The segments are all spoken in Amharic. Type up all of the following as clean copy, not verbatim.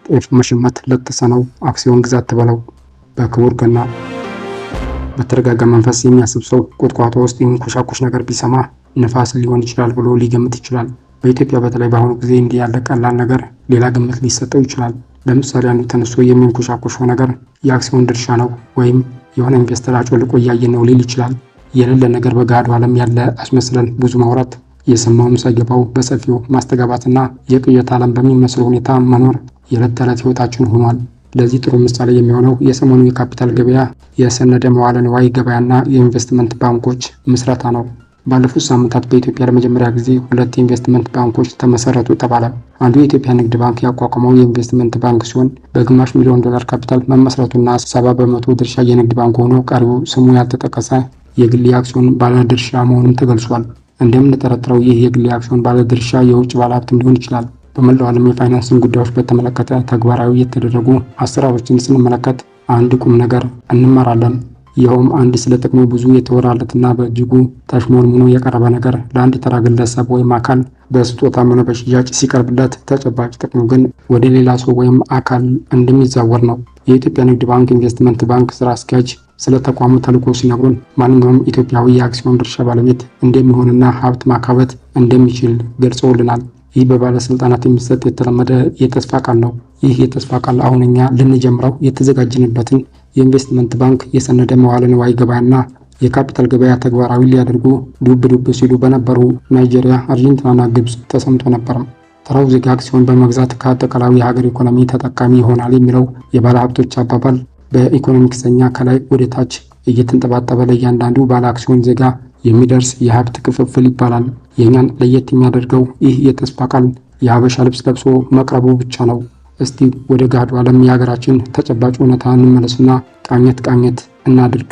ጤፍ መሸመት ለተሳነው አክሲዮን ግዛ አትበለው። በክቡር ገና በተረጋጋ መንፈስ የሚያስብ ሰው ቁጥቋጦ ውስጥ የሚንኮሻኮሽ ነገር ቢሰማ ንፋስ ሊሆን ይችላል ብሎ ሊገምት ይችላል። በኢትዮጵያ በተለይ በአሁኑ ጊዜ እንዲህ ያለ ቀላል ነገር ሌላ ግምት ሊሰጠው ይችላል። ለምሳሌ አንዱ ተነስቶ የሚንኮሻኮሸው ነገር የአክሲዮን ድርሻ ነው ወይም የሆነ investor አጮልቆ እያየ ነው ሊል ይችላል። የሌለ ነገር በገሃዱ ዓለም ያለ አስመስለን ብዙ ማውራት፣ የሰማውም ሳይገባው በሰፊው ማስተጋባትና የቅዠት ዓለም በሚመስል ሁኔታ መኖር የዕለት ተዕለት ሕይወታችን ሆኗል። ለዚህ ጥሩ ምሳሌ የሚሆነው የሰሞኑ የካፒታል ገበያ የሰነደ መዋለ ንዋይ ገበያና የኢንቨስትመንት ባንኮች ምስረታ ነው። ባለፉት ሳምንታት በኢትዮጵያ ለመጀመሪያ ጊዜ ሁለት የኢንቨስትመንት ባንኮች ተመሰረቱ ተባለ። አንዱ የኢትዮጵያ ንግድ ባንክ ያቋቋመው የኢንቨስትመንት ባንክ ሲሆን በግማሽ ሚሊዮን ዶላር ካፒታል መመስረቱና 70% ድርሻ የንግድ ባንክ ሆኖ ቀሪው ስሙ ያልተጠቀሰ የግል የአክሲዮን ባለድርሻ መሆኑን ተገልጿል። እንደምንጠረጥረው ይህ የግል የአክሲዮን ባለድርሻ የውጭ ባለሀብትም ሊሆን ይችላል። በመላው ዓለም የፋይናንስን ጉዳዮች በተመለከተ ተግባራዊ የተደረጉ አሰራሮችን ስንመለከት አንድ ቁም ነገር እንማራለን። ይኸውም አንድ ስለ ጥቅሙ ብዙ የተወራለትና በእጅጉ ተሽሞንሙኖ የቀረበ ነገር ለአንድ ተራ ግለሰብ ወይም አካል በስጦታም ሆነ በሽያጭ ሲቀርብለት ተጨባጭ ጥቅሙ ግን ወደ ሌላ ሰው ወይም አካል እንደሚዛወር ነው። የኢትዮጵያ ንግድ ባንክ ኢንቨስትመንት ባንክ ስራ አስኪያጅ ስለ ተቋሙ ተልዕኮ ሲነግሩን ማንኛውም ኢትዮጵያዊ የአክሲዮን ድርሻ ባለቤት እንደሚሆንና ሀብት ማካበት እንደሚችል ገልጸውልናል። ይህ በባለስልጣናት የሚሰጥ የተለመደ የተስፋ ቃል ነው። ይህ የተስፋ ቃል አሁን እኛ ልንጀምረው የተዘጋጀንበትን የኢንቨስትመንት ባንክ፣ የሰነደ መዋለ ንዋይ ገበያና የካፒታል ገበያ ተግባራዊ ሊያደርጉ ዱብ ዱብ ሲሉ በነበሩ ናይጄሪያ፣ አርጀንቲናና ግብፅ ተሰምቶ ነበርም። ተራው ዜጋ አክሲዮን በመግዛት ከአጠቃላዩ የሀገር ኢኮኖሚ ተጠቃሚ ይሆናል የሚለው የባለሀብቶች አባባል በኢኮኖሚክሰኛ ከላይ ወደ ታች እየተንጠባጠበ ለእያንዳንዱ ባለ አክሲዮን ዜጋ የሚደርስ የሀብት ክፍፍል ይባላል። የእኛን ለየት የሚያደርገው ይህ የተስፋ ቃል የሀበሻ ልብስ ለብሶ መቅረቡ ብቻ ነው። እስቲ ወደ ገሃዱ ዓለም የሀገራችን ተጨባጭ እውነታ እንመለስና ቃኘት ቃኘት እናድርግ።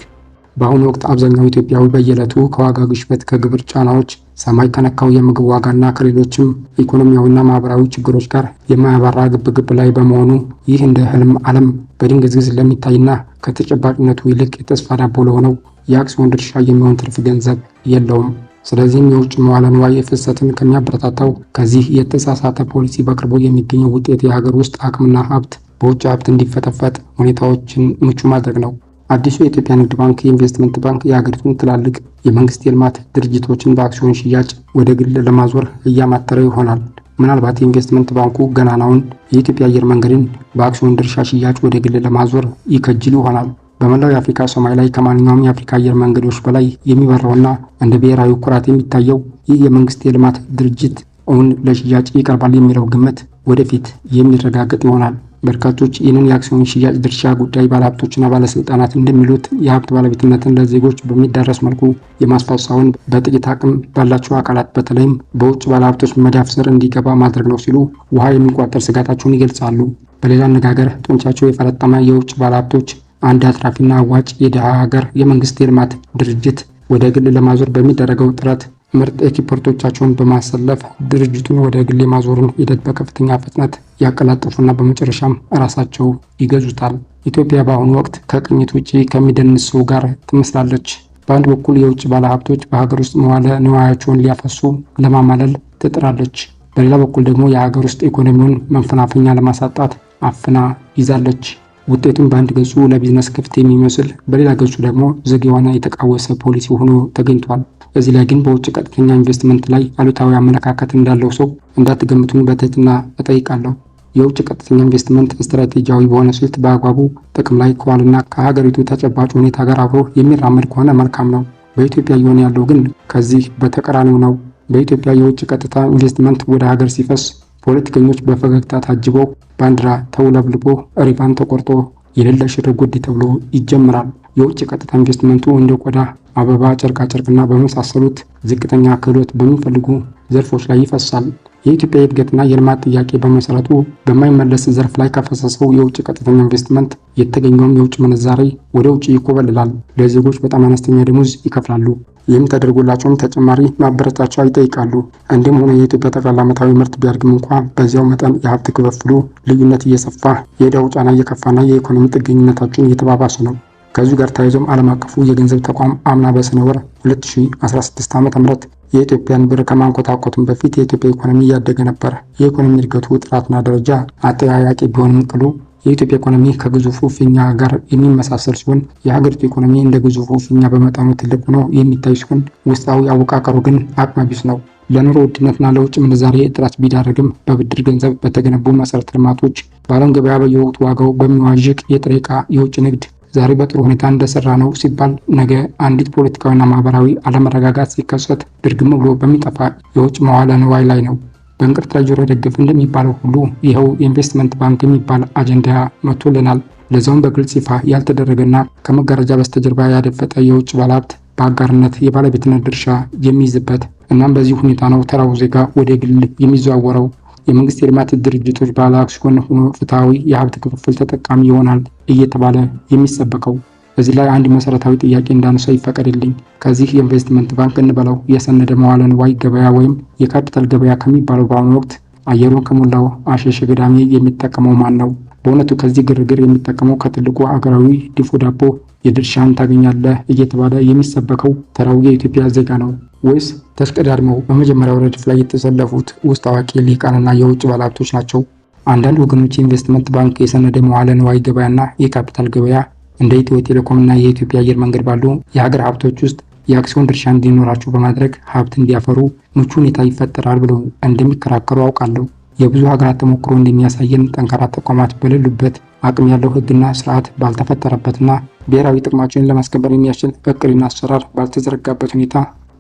በአሁኑ ወቅት አብዛኛው ኢትዮጵያዊ በየዕለቱ ከዋጋ ግሽበት፣ ከግብር ጫናዎች፣ ሰማይ ከነካው የምግብ ዋጋና ከሌሎችም ኢኮኖሚያዊና ማህበራዊ ችግሮች ጋር የማያባራ ግብግብ ላይ በመሆኑ ይህ እንደ ህልም ዓለም በድንግዝግዝ ለሚታይና ከተጨባጭነቱ ይልቅ የተስፋ ዳቦ ለሆነው የአክሲዮን ድርሻ የሚሆን ትርፍ ገንዘብ የለውም። ስለዚህም የውጭ መዋለ ንዋይ ፍሰትን ከሚያበረታታው ከዚህ የተሳሳተ ፖሊሲ በቅርቡ የሚገኘው ውጤት የሀገር ውስጥ አቅምና ሀብት በውጭ ሀብት እንዲፈጠፈጥ ሁኔታዎችን ምቹ ማድረግ ነው። አዲሱ የኢትዮጵያ ንግድ ባንክ የኢንቨስትመንት ባንክ የሀገሪቱን ትላልቅ የመንግስት የልማት ድርጅቶችን በአክሲዮን ሽያጭ ወደ ግል ለማዞር እያማተረ ይሆናል። ምናልባት የኢንቨስትመንት ባንኩ ገናናውን የኢትዮጵያ አየር መንገድን በአክሲዮን ድርሻ ሽያጭ ወደ ግል ለማዞር ይከጅል ይሆናል። በመላው የአፍሪካ ሰማይ ላይ ከማንኛውም የአፍሪካ አየር መንገዶች በላይ የሚበራውና እንደ ብሔራዊ ኩራት የሚታየው ይህ የመንግስት የልማት ድርጅት እውን ለሽያጭ ይቀርባል የሚለው ግምት ወደፊት የሚረጋገጥ ይሆናል። በርካቶች ይህንን የአክሲዮን ሽያጭ ድርሻ ጉዳይ ባለሀብቶችና ባለስልጣናት እንደሚሉት የሀብት ባለቤትነትን ለዜጎች በሚዳረስ መልኩ የማስፋት ሳይሆን በጥቂት አቅም ባላቸው አካላት በተለይም በውጭ ባለሀብቶች መዳፍ ስር እንዲገባ ማድረግ ነው ሲሉ ውሃ የሚቋጠር ስጋታቸውን ይገልጻሉ። በሌላ አነጋገር ጡንቻቸው የፈረጠመ የውጭ ባለሀብቶች አንድ አትራፊና አዋጭ የድሃ ሀገር የመንግስት የልማት ድርጅት ወደ ግል ለማዞር በሚደረገው ጥረት ምርጥ ኤክስፐርቶቻቸውን በማሰለፍ ድርጅቱን ወደ ግል የማዞሩን ሂደት በከፍተኛ ፍጥነት ያቀላጥፉና በመጨረሻም ራሳቸው ይገዙታል። ኢትዮጵያ በአሁኑ ወቅት ከቅኝት ውጪ ከሚደንስ ሰው ጋር ትመስላለች። በአንድ በኩል የውጭ ባለሀብቶች በሀገር ውስጥ መዋለ ንዋያቸውን ሊያፈሱ ለማማለል ትጥራለች። በሌላ በኩል ደግሞ የሀገር ውስጥ ኢኮኖሚውን መፈናፈኛ ለማሳጣት አፍና ይዛለች። ውጤቱም በአንድ ገጹ ለቢዝነስ ክፍት የሚመስል በሌላ ገጹ ደግሞ ዝግ የሆነ የተቃወሰ ፖሊሲ ሆኖ ተገኝቷል። እዚህ ላይ ግን በውጭ ቀጥተኛ ኢንቨስትመንት ላይ አሉታዊ አመለካከት እንዳለው ሰው እንዳትገምቱኝ በትህትና እጠይቃለሁ። የውጭ ቀጥተኛ ኢንቨስትመንት ስትራቴጂያዊ በሆነ ስልት በአግባቡ ጥቅም ላይ ከዋልና ከሀገሪቱ ተጨባጭ ሁኔታ ጋር አብሮ የሚራመድ ከሆነ መልካም ነው። በኢትዮጵያ እየሆነ ያለው ግን ከዚህ በተቃራኒው ነው። በኢትዮጵያ የውጭ ቀጥታ ኢንቨስትመንት ወደ ሀገር ሲፈስ ፖለቲከኞች በፈገግታ ታጅበው፣ ባንዲራ ተውለብልቦ፣ ሪቫን ተቆርጦ የሌለ ሽር ጉድ ተብሎ ይጀምራል። የውጭ ቀጥታ ኢንቨስትመንቱ እንደ ቆዳ፣ አበባ፣ ጨርቃጨርቅና በመሳሰሉት ዝቅተኛ ክህሎት በሚፈልጉ ዘርፎች ላይ ይፈሳል። የኢትዮጵያ የእድገትና የልማት ጥያቄ በመሰረቱ በማይመለስ ዘርፍ ላይ ከፈሰሰው የውጭ ቀጥተኛ ኢንቨስትመንት የተገኘውም የውጭ ምንዛሬ ወደ ውጭ ይኮበልላል። ለዜጎች በጣም አነስተኛ ደሞዝ ይከፍላሉ። ይህም ተደርጎላቸውም ተጨማሪ ማበረታቻ ይጠይቃሉ። እንዲህም ሆኖ የኢትዮጵያ ጠቅላላ ዓመታዊ ምርት ቢያድግም እንኳ በዚያው መጠን የሀብት ክፍፍሉ ልዩነት እየሰፋ፣ የዕዳው ጫና እየከፋና የኢኮኖሚ ጥገኝነታችን እየተባባሰ ነው። ከዚሁ ጋር ተያይዞም ዓለም አቀፉ የገንዘብ ተቋም አምና በሰኔ ወር 2016 ዓ.ም የኢትዮጵያን ብር ከማንኮታኮቱም በፊት የኢትዮጵያ ኢኮኖሚ እያደገ ነበር። የኢኮኖሚ እድገቱ ጥራትና ደረጃ አጠያያቂ ቢሆንም ቅሉ የኢትዮጵያ ኢኮኖሚ ከግዙፉ ፊኛ ጋር የሚመሳሰል ሲሆን የሀገሪቱ ኢኮኖሚ እንደ ግዙፉ ፊኛ በመጠኑ ትልቅ ሆኖ የሚታይ ሲሆን ውስጣዊ አወቃቀሩ ግን አቅመቢስ ነው። ለኑሮ ውድነትና ለውጭ ምንዛሬ እጥረት ቢዳርግም በብድር ገንዘብ በተገነቡ መሰረተ ልማቶች፣ በዓለም ገበያ በየወቅቱ ዋጋው በሚዋዥቅ የጥሬ ዕቃ የውጭ ንግድ ዛሬ በጥሩ ሁኔታ እንደሰራ ነው ሲባል ነገ አንዲት ፖለቲካዊና ማህበራዊ አለመረጋጋት ሲከሰት ድርግም ብሎ በሚጠፋ የውጭ መዋለ ንዋይ ላይ ነው። በእንቅርት ላይ ጆሮ ደግፍ እንደሚባለው ሁሉ ይኸው የኢንቨስትመንት ባንክ የሚባል አጀንዳ መጥቶልናል። ለዛውም በግልጽ ይፋ ያልተደረገና ከመጋረጃ በስተጀርባ ያደፈጠ የውጭ ባለሀብት በአጋርነት የባለቤትነት ድርሻ የሚይዝበት። እናም በዚህ ሁኔታ ነው ተራው ዜጋ ወደ ግል የሚዘዋወረው። የመንግስት የልማት ድርጅቶች ባለ አክሲዮን ሆኖ ፍትሐዊ የሀብት ክፍፍል ተጠቃሚ ይሆናል እየተባለ የሚሰበከው። እዚህ ላይ አንድ መሰረታዊ ጥያቄ እንዳነሳ ይፈቀድልኝ። ከዚህ የኢንቨስትመንት ባንክ እንበለው የሰነደ መዋለ ንዋይ ገበያ ወይም የካፒታል ገበያ ከሚባለው በአሁኑ ወቅት አየሩን ከሞላው አሸሸ ገዳሜ የሚጠቀመው ማን ነው? በእውነቱ ከዚህ ግርግር የሚጠቀመው ከትልቁ አገራዊ ድፎ ዳቦ የድርሻን ታገኛለህ እየተባለ የሚሰበከው ተራው የኢትዮጵያ ዜጋ ነው ወይስ ተሽቀዳድመው በመጀመሪያው ረድፍ ላይ የተሰለፉት ውስጥ አዋቂ ልሂቃንና የውጭ ባለሀብቶች ናቸው? አንዳንድ ወገኖች የኢንቨስትመንት ባንክ የሰነደ መዋለ ንዋይ ገበያና የካፒታል ገበያ እንደ ኢትዮ ቴሌኮም እና የኢትዮጵያ አየር መንገድ ባሉ የሀገር ሀብቶች ውስጥ የአክሲዮን ድርሻ እንዲኖራቸው በማድረግ ሀብት እንዲያፈሩ ምቹ ሁኔታ ይፈጠራል ብለው እንደሚከራከሩ አውቃለሁ። የብዙ ሀገራት ተሞክሮ እንደሚያሳየን ጠንካራ ተቋማት በሌሉበት፣ አቅም ያለው ሕግና ስርዓት ባልተፈጠረበትና ብሔራዊ ጥቅማችንን ለማስከበር የሚያስችል እቅድና አሰራር ባልተዘረጋበት ሁኔታ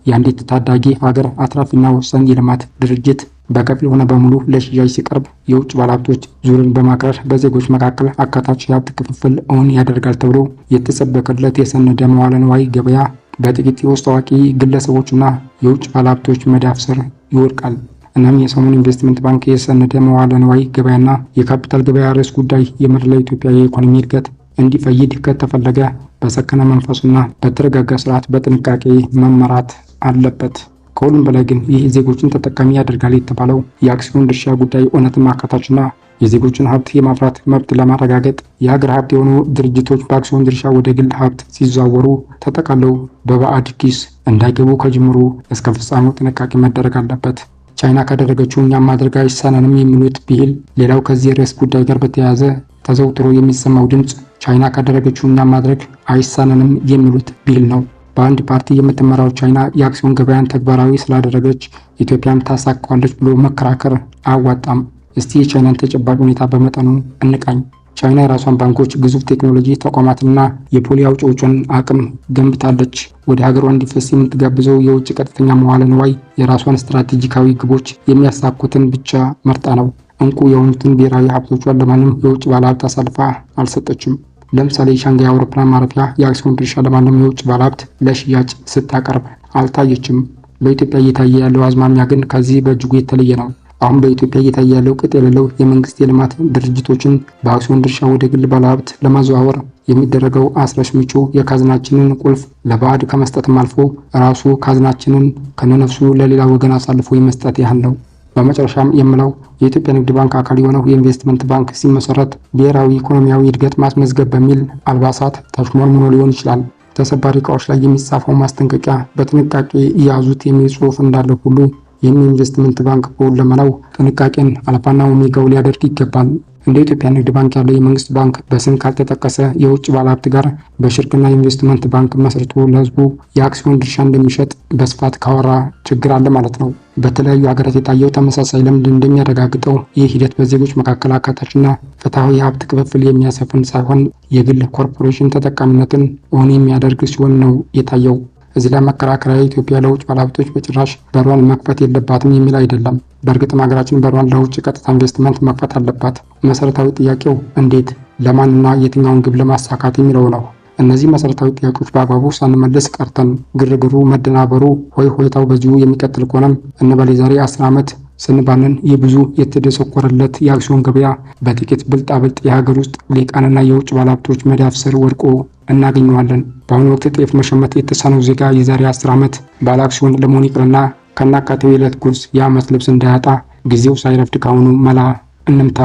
የአንዲት ታዳጊ ሀገር አትራፊና ወሳኝ የልማት ድርጅት በከፊል ሆነ በሙሉ ለሽያጭ ሲቀርብ የውጭ ባለሀብቶች ዙርን በማክረር በዜጎች መካከል አካታች የሀብት ክፍፍል እውን ያደርጋል ተብሎ የተሰበከለት የሰነደ መዋለ ንዋይ ገበያ በጥቂት የውስጥ አዋቂ ግለሰቦችና የውጭ ባለሀብቶች መዳፍ ስር ይወድቃል። እናም የሰሞኑ ኢንቨስትመንት ባንክ የሰነደ መዋለ ንዋይ ገበያና የካፒታል ገበያ ርዕስ ጉዳይ የምር ለኢትዮጵያ የኢኮኖሚ እድገት እንዲፈይድ ከተፈለገ በሰከነ መንፈስና በተረጋጋ ስርዓት በጥንቃቄ መመራት አለበት። ከሁሉም በላይ ግን ይህ ዜጎችን ተጠቃሚ ያደርጋል የተባለው የአክሲዮን ድርሻ ጉዳይ እውነትም አካታችና የዜጎችን ሀብት የማፍራት መብት ለማረጋገጥ የሀገር ሀብት የሆኑ ድርጅቶች በአክሲዮን ድርሻ ወደ ግል ሀብት ሲዘዋወሩ ተጠቃለው በባዕድ ኪስ እንዳይገቡ ከጅምሩ እስከ ፍጻሜው ጥንቃቄ መደረግ አለበት። ቻይና ካደረገችው እኛም ማድረግ አይሳነንም የሚሉት ብሂል ሌላው ከዚህ ርዕስ ጉዳይ ጋር በተያያዘ ተዘውትሮ የሚሰማው ድምፅ ቻይና ካደረገችው እኛም ማድረግ አይሳነንም የሚሉት ብሂል ነው። በአንድ ፓርቲ የምትመራው ቻይና የአክሲዮን ገበያን ተግባራዊ ስላደረገች ኢትዮጵያም ታሳካዋለች ብሎ መከራከር አያዋጣም። እስቲ የቻይናን ተጨባጭ ሁኔታ በመጠኑ እንቃኝ። ቻይና የራሷን ባንኮች፣ ግዙፍ ቴክኖሎጂ ተቋማትና የፖሊ አውጪዎቿን አቅም ገንብታለች። ወደ ሀገሯ እንዲፈስ የምትጋብዘው የውጭ ቀጥተኛ መዋለ ንዋይ የራሷን ስትራቴጂካዊ ግቦች የሚያሳኩትን ብቻ መርጣ ነው። እንቁ የሆኑትን ብሔራዊ ሀብቶቿን ለማንም የውጭ ባለሀብት አሳልፋ አልሰጠችም። ለምሳሌ የሻንጋይ አውሮፕላን ማረፊያ የአክሲዮን ድርሻ ለማንም የውጭ ባለሀብት ለሽያጭ ስታቀርብ አልታየችም። በኢትዮጵያ እየታየ ያለው አዝማሚያ ግን ከዚህ በእጅጉ የተለየ ነው። አሁን በኢትዮጵያ እየታየ ያለው ቅጥ የሌለው የመንግስት የልማት ድርጅቶችን በአክሲዮን ድርሻ ወደ ግል ባለሀብት ለማዘዋወር የሚደረገው አስረሽ ምቹ የካዝናችንን ቁልፍ ለባዕድ ከመስጠትም አልፎ ራሱ ካዝናችንን ከነነፍሱ ለሌላ ወገን አሳልፎ የመስጠት ያህል ነው። በመጨረሻም የምለው የኢትዮጵያ ንግድ ባንክ አካል የሆነው የኢንቨስትመንት ባንክ ሲመሰረት ብሔራዊ ኢኮኖሚያዊ እድገት ማስመዝገብ በሚል አልባሳት ተሽሞንሙኖ ሊሆን ይችላል። ተሰባሪ እቃዎች ላይ የሚጻፈው ማስጠንቀቂያ በጥንቃቄ ያዙት የሚል ጽሑፍ እንዳለው ሁሉ ይህም የኢንቨስትመንት ባንክ በሁለመናው ጥንቃቄን አልፋና ኦሜጋው ሊያደርግ ይገባል። እንደ ኢትዮጵያ ንግድ ባንክ ያለው የመንግስት ባንክ በስም ካልተጠቀሰ የውጭ ባለሀብት ጋር በሽርክና የኢንቨስትመንት ባንክ መስርቶ ለህዝቡ የአክሲዮን ድርሻ እንደሚሸጥ በስፋት ካወራ ችግር አለ ማለት ነው። በተለያዩ ሀገራት የታየው ተመሳሳይ ልምድ እንደሚያረጋግጠው ይህ ሂደት በዜጎች መካከል አካታችና ፍትሐዊ የሀብት ክፍፍል የሚያሰፍን ሳይሆን የግል ኮርፖሬሽን ተጠቃሚነትን እውን የሚያደርግ ሲሆን ነው የታየው። እዚህ ላይ መከራከሪያ ኢትዮጵያ ለውጭ ባለሀብቶች በጭራሽ በሯን መክፈት የለባትም የሚል አይደለም። በእርግጥም ሀገራችን በሯን ለውጭ ቀጥታ ኢንቨስትመንት መክፈት አለባት። መሰረታዊ ጥያቄው እንዴት፣ ለማንና የትኛውን ግብ ለማሳካት የሚለው ነው። እነዚህ መሰረታዊ ጥያቄዎች በአግባቡ ሳንመልስ ቀርተን ግርግሩ፣ መደናበሩ፣ ሆይ ሆይታው በዚሁ የሚቀጥል ከሆነም እንበል የዛሬ 10 ዓመት ስንባንን የብዙ የተደሰኮረለት የአክሲዮን ገበያ በጥቂት ብልጣብልጥ የሀገር ውስጥ ሊቃንና የውጭ ባለሀብቶች መዳፍ ስር ወድቆ እናገኘዋለን። በአሁኑ ወቅት ጤፍ መሸመት የተሳነው ዜጋ የዛሬ 10 ዓመት ባለ አክሲዮን ለመሆን ይቅርና ከናካቴው የዕለት ጉርስ የዓመት ልብስ እንዳያጣ ጊዜው ሳይረፍድ ካሁኑ መላ እንምታ።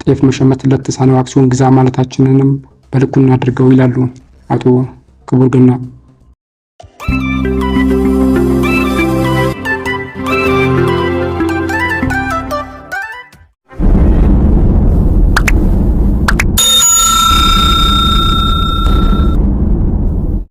ጤፍ መሸመት ለተሳነው አክሲዮን ግዛ ማለታችንንም በልኩ እናድርገው ይላሉ። አቶ ክቡር ገና።